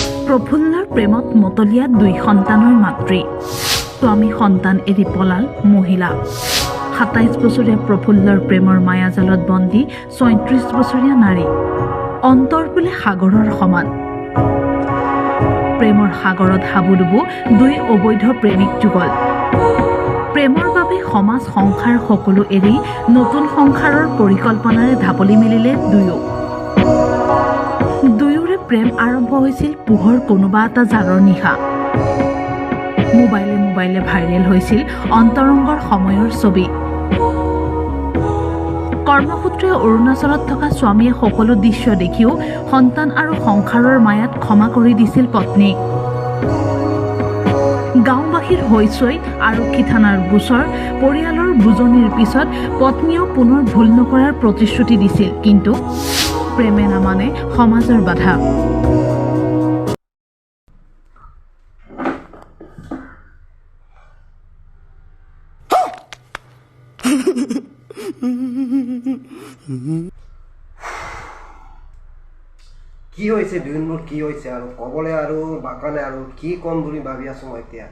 প্ৰফুল্লৰ প্ৰেমত মতলীয়া দুই সন্তানৰ মাতৃ। স্বামী সন্তান এৰি পলাল মহিলা। 27 বছৰীয়া প্ৰফুল্লৰ প্ৰেমৰ মায়াজালত বন্দী 36 বছৰীয়া নাৰী। অন্তৰ বোলে সাগৰৰ সমান। প্ৰেমৰ সাগৰত হাবুডুবু দুই অবৈধ প্ৰেমিক যুগল। প্ৰেমৰ বাবে সমাজ সংসাৰ সকলো এৰি নতুন সংসাৰৰ পৰিকল্পনাৰে ঢাপলি মেলিলে দুয়ো। দুয়োৰে প্ৰেম আৰম্ভ হৈছিল পুহৰ কোনোবা এটা জাৰৰ নিশা। মোবাইলে মোবাইলে ভাইৰেল হৈছিল অন্তৰংগৰ সময়ৰ ছবি। কৰ্মসূত্ৰে অৰুণাচলত থকা স্বামীয়ে সকলো দৃশ্য দেখিও সন্তান আৰু সংসাৰৰ মায়াত ক্ষমা কৰি দিছিল পত্নীক। গাঁওবাসীৰ হৈচৈ, আৰক্ষী থানাৰ গোচৰ, পৰিয়ালৰ বুজনিৰ পিছত পত্নীয়েও পুনৰ ভুল নকৰাৰ প্ৰতিশ্ৰুতি দিছিল। কিন্তু প্ৰেমে নামানে সমাজৰ বাধা। কি হৈছে দুদিনবোৰ, কি হৈছে আৰু ক'বলৈ আৰু বাকা নাই, আৰু কি ক'ম বুলি ভাবি আছোঁ মই। এতিয়া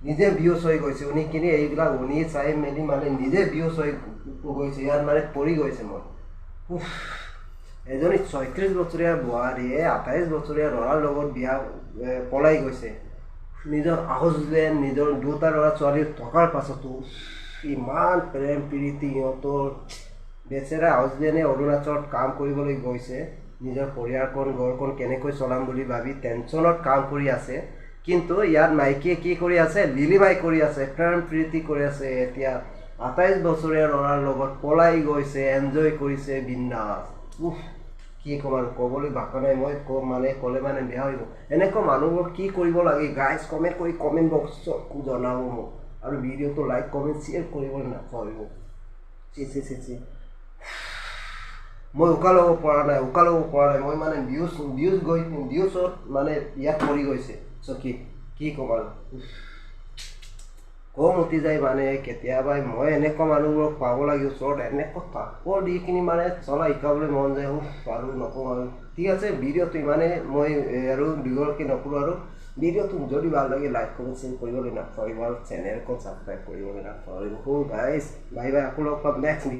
নিজে বিয়চ হৈ গৈছে শুনি কিনি, এইবিলাক শুনি চাই মেলি মানে নিজে বিয়চ হৈ গৈছে, ইয়াত মানে পৰি গৈছে মই। এজনী 36 বছৰীয়া বোৱাৰীয়ে 28 বছৰীয়া ল'ৰাৰ লগত বিয়া পলাই গৈছে। নিজৰ হাজবেণ্ড, নিজৰ দুটা ল'ৰা ছোৱালী থকাৰ পাছতো ইমান প্ৰেম প্ৰীতি সিহঁতৰ। বেচেৰা হাজবেণ্ডে অৰুণাচলত কাম কৰিবলৈ গৈছে, নিজৰ পৰিয়ালখন ঘৰখন কেনেকৈ চলাম বুলি ভাবি টেনশ্যনত কাম কৰি আছে। কিন্তু ইয়াত মাইকীয়ে কি কৰি আছে, লিলিমাই কৰি আছে, প্ৰেম প্ৰীতি কৰি আছে। এতিয়া 28 বছৰীয়া ল'ৰাৰ লগত পলাই গৈছে, এনজয় কৰিছে বিন্দাছ। উফ, কি ক'ম আৰু, ক'বলৈ ভাষা নাই মই। ক'ম মানে ক'লে মানে বেয়া হ'ব। এনেকুৱা মানুহবোৰ কি কৰিব লাগে গাইজ, কমেণ্ট কৰি কমেণ্ট বক্সত জনাব মোক। আৰু ভিডিঅ'টো লাইক কমেণ্ট শ্বেয়াৰ কৰিবলৈ নাপাহৰিব। চি চি চি চি, মই উশাহ ল'ব পৰা নাই, উশাহ ল'ব পৰা নাই মই। মানে বিউজ বিউজ গৈ বিউজত মানে ইয়াত পৰি গৈছে চকীত। কি ক'ম আৰু, খং উঠি যায় মানে কেতিয়াবা। মই এনেকুৱা মানুহবোৰক পাব লাগে ওচৰত, এনেকুৱা থাপৰ দি কিনি মানে চলা শিকাবলৈ মন যায়। উফ, আৰু নকওঁ আৰু। ঠিক আছে, ভিডিঅ'টো ইমানেই, মই আৰু দীঘলকৈ নকৰোঁ। আৰু ভিডিঅ'টো যদি ভাল লাগে লাইক কমেণ্ট শ্বেয়াৰ কৰিবলৈ নাপাহৰিব, আৰু চেনেলখন ছাবস্ক্ৰাইব কৰিবলৈ নাপাহৰিব। গাইজ, বাই বাই, আকৌ লগ পাম নেক্সট।